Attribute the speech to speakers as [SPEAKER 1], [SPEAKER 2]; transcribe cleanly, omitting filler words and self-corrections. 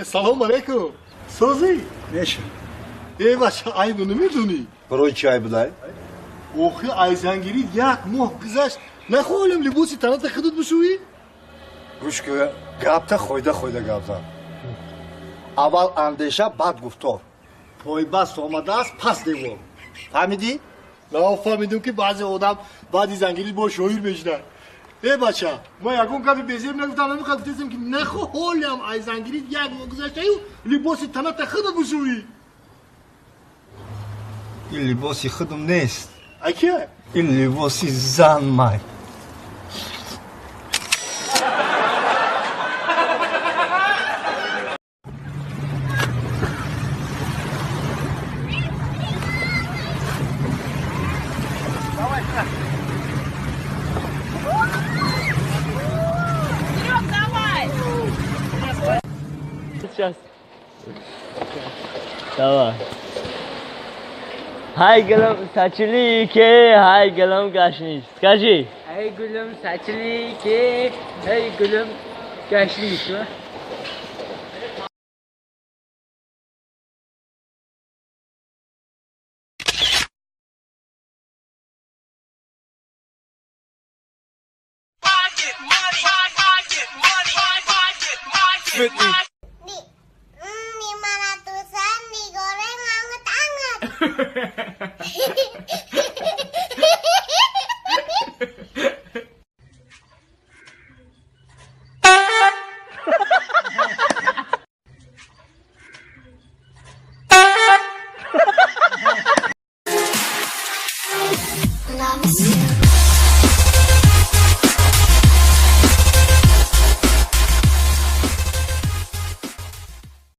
[SPEAKER 1] Салом алейкум. Созӣ?
[SPEAKER 2] Неша.
[SPEAKER 1] Э бача, айбу намедонӣ?
[SPEAKER 2] Барои чӣ айб будай?
[SPEAKER 1] Охи айзангирӣ як моҳ гузашт. Нахоҳем либоси таната худут бишӯӣ?
[SPEAKER 2] Гӯш ку, гапта хойда хойда гап зан. Аввал андеша, баъд гуфтор. Пойбаст омадааст пас девор. Фаҳмидӣ?
[SPEAKER 1] Нафаҳмидум, ки баъзе одам баъди зангирӣ бо шоир мешинад. Э бача, ман ягон гапи безеб нагуфтам, ҳамин гуфтесем, ки нахоҳолям айзангирӣ як моҳ гузаштаю либоси таната худут бишӯӣ.
[SPEAKER 2] Ин либоси худум нест.
[SPEAKER 1] Аке?
[SPEAKER 2] Ин либоси зан май.
[SPEAKER 3] Серег, давай!
[SPEAKER 4] Сейчас. Давай. Hay gulum sachli ke, hay gulum gashni. Скажи.
[SPEAKER 5] Ey gulum sachli ke, ey gulum gashlik.
[SPEAKER 6] Di 500-an digoreng anget-anget.